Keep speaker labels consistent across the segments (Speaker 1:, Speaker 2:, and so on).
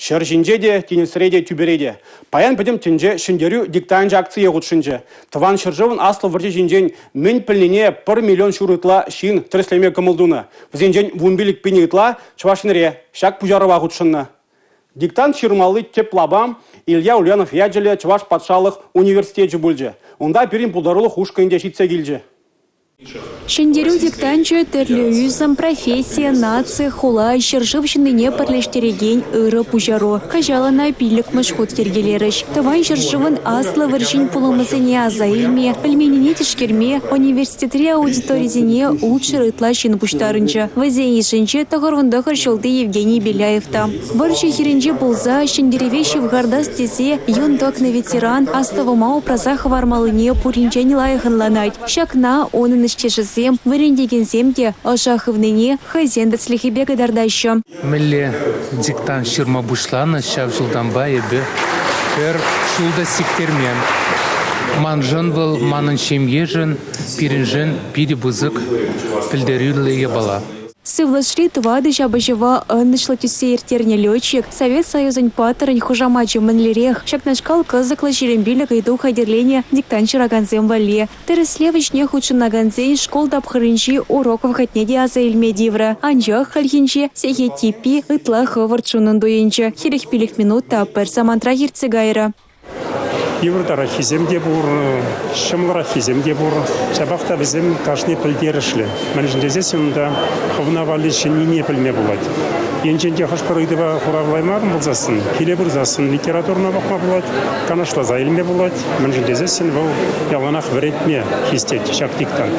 Speaker 1: Ҫӗр ҫинче те, тинӗсре те, тӳпере те. Паян пӗтӗм тӗнче Ҫӗнтерӳ диктанчӗ акцие хутшӑнчӗ. Тӑван ҫӗршывӑн Аслӑ вӑрҫи ҫинчен мӗн пӗлнине пӗр миллион ҫур ытла ҫын тӗрӗслеме кӑмӑл тунӑ. Вӗсенчен 15 пин ытла Чӑваш Енре ҫак пуҫарӑва хутшӑннӑ. Диктант ҫырмалли тӗп лапам Илья Ульянов ячӗллӗ Чӑваш патшалӑх университечӗ пулчӗ. Унта пирӗн пултарулӑх ушкӑнӗ те ҫитсе килчӗ.
Speaker 2: Ҫӗнтерӳ диктанчӗ тӗрлӗ ӳсӗм, професси, наци, хула, ҫӗршыв ҫыннине пӗрлештерекен ырӑ пуҫару. Кӑҫал ӑна пиллӗкмӗш хут йӗркелерӗҫ. Тӑван ҫӗршывӑн Аслӑ вӑрҫин пулӑмӗсене аса илме, пӗлменнине тишкерме университетри аудиторисене 600 ытла ҫын пуҫтарӑнчӗ. Вӗсен йышӗнче 99 ҫулти Евгений Беляев та. Вӑрҫӑ хирӗнче пулса ҫӗнтерӗве ҫывхартас тесе юн тӑкнӑ ветеран астӑвӑма упраса хӑвармаллине пуринчен лайӑх ӑнланать. Ҫакна унӑн ӗҫтешӗсем, вӗрентекенсем те ӑша хывнине хӑйсен тӗслӗхӗпе кӑтартаҫҫӗ.
Speaker 3: Мӗнле диктант ҫырма пуҫланӑ ҫав ҫултанпа эпӗ пӗр ҫул та сиктермен. Маншӑн вӑл, манӑн ҫемьешӗн, пирӗншӗн питӗ пысӑк пӗлтерӳллӗ япала.
Speaker 2: Сывлӑшри тӑватӑ ҫапӑҫӑва ӑнӑҫлӑ тӳссе ирттернӗ летчик Совет Союзӗн паттӑрӗн хушамачӗ мӗнлерех? Ҫакнашкал кӑсӑклӑ 25 ыйту хатӗрленӗ диктант ҫыракансем валли. Тӗрӗслев ӗҫне хутшӑнакансен шкул тапхӑрӗнчи урок вӑхӑтне те аса илме тиврӗ. Анчах хальхинче сехет типпи ытла хӑвӑрт шунӑн туйӑнчӗ. 45 минут та пӗр самантрах иртсе кайрӗ.
Speaker 4: Йывӑртараххисем те пур, ҫӑмӑлраххисем те пур. Ҫапах та вӗсем кашни пӗлтерӗшлӗ. Мӗншӗн тесессӗн унта хӑвна валли ҫӗннине пӗлме пулать. Енчен те хӑш-пӗр ыйтӑва хуравлаймарӑн пулсассӑн, киле пырсассӑн литературӑна пӑхма пулать, канашласа илме пулать. Мӗншӗн тесессӗн вӑл яланах вӗрентме хистет ҫак диктант.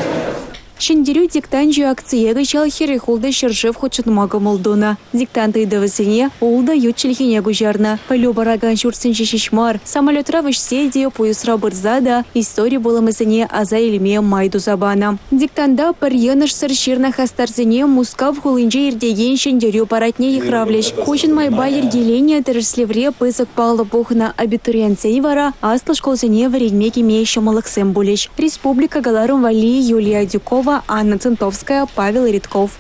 Speaker 2: Ҫӗнтерӳ диктанчӗ акцие кӑҫал 46 ҫӗршыв хутшӑнма кӑмӑл тунӑ. Диктант ыйтӑвӗсене ултӑ ют чӗлхене куҫарнӑ. Пӗлӳ паракан ҫуртсенче ҫеҫ мар, самолетра вӗҫсе те, пуйӑсра пырса та истори пулӑмӗсене аса илме май туса панӑ. Диктанта пӗр йӑнӑшсӑр ҫырнӑ хастарсене Мускав хулинче иртекен Ҫӗнтерӳ парадне йыхравлӗҫ. Куҫӑн майпа йӗркеленӗ тӗрӗслевре пысӑк паллӑ пухнӑ абитуриентсен вара аслӑ шкулсене вӗренме кӗме ҫӑмӑллӑхсем пулӗҫ. Республика кӑларӑм валли Юлия Адюкова, Анна Центовская, Павел Редков.